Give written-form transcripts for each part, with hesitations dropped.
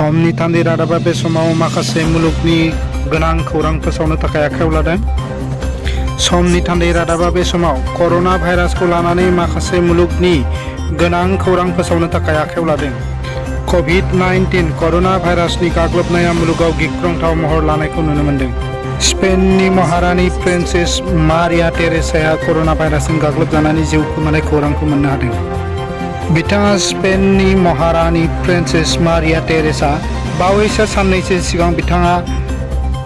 समनि थान्दै रादाबा बे समाव माखासे मुलुगनि गोनां खौरां फोसावनो थाखाय आखायाव लादों। समनि थान्दै रादाबा बे समाव कर'ना भाइरासखौ लानानै माखासे मुलुगनि गोनां खौरां फोसावनो थाखाय आखायाव लादों। कभिड-19 कर'ना भाइरासनि गाग्लोबनाया मुलुगाव गिख्रंथाव महर लानायखौ नुनो मोन्दों। स्पेननि महारानी प्रिन्सेस मारिया टेरेसाया कर'ना भाइरासजों गाग्लोबजानानै जिउ खोमानाय खौरांखौ मोननो हादों। बिथाङा स्पेननि महारानी प्रिन्सेस मारिया टेरेसा बावैसो साननैसो सिगां बिथाङा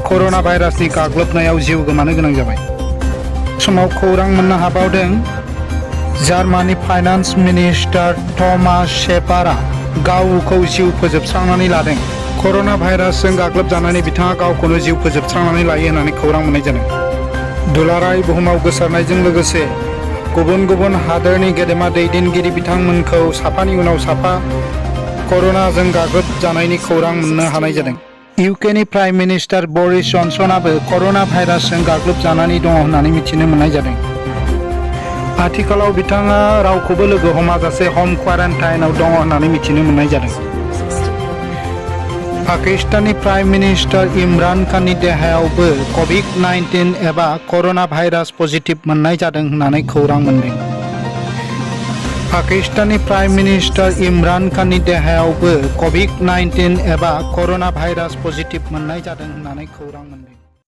कर'ना भाइरासनि गाग्लोबनायाव जिउ गोमानो गोनां जाबाय। समाव खौरां मोननो हाबावदों जार्मानी फाइनान्स मिनिस्टार थमास शेफारआ गावखौ जिउ फोजोबस्रांनानै लादों। कर'ना भाइरासजों गाग्लोबजानानै बिथाङा गावखौनो जिउ फोजोबस्रांनानै लायो होननानै खौरां मोननाय जादों। दुलाराय बुहुमाव गोसारनायजों लोगोसे गुबुन गुबुन हादोरनि गेदेमा दैदेनगिरि बिथांमोनखौ साफानि उनाव साफा कर'नाजों गाग्लोबजानायनि खौरां मोननो हानाय जादों। इउकेनि प्राइम मिनिस्टार बरिस जनसनाबो कर'ना भाइरासजों गाग्लोबजानानै दङ होननानै मिथिनो मोननाय जादों। आथिखालाव बिथाङा रावखौबो लोगो हमाजासे हम क्वारेन्टाइनआव दङ होननानै मिथिनो मोननाय जादों। पाकिस्ताननि प्राइम मिनिस्टार इमरान खाननि देहायावबो कभिड-19 एबा कर'ना भाइरास पजिटिभ मोननाय जादों होननानै खौरां मोनदों। पाकिस्ताननि प्राइम मिनिस्टार इमरान खाननि देहायावबो कभिड-19 एबा कर'ना भाइरास पजिटिभ मोननाय जादों होननानै खौरां मोनदों।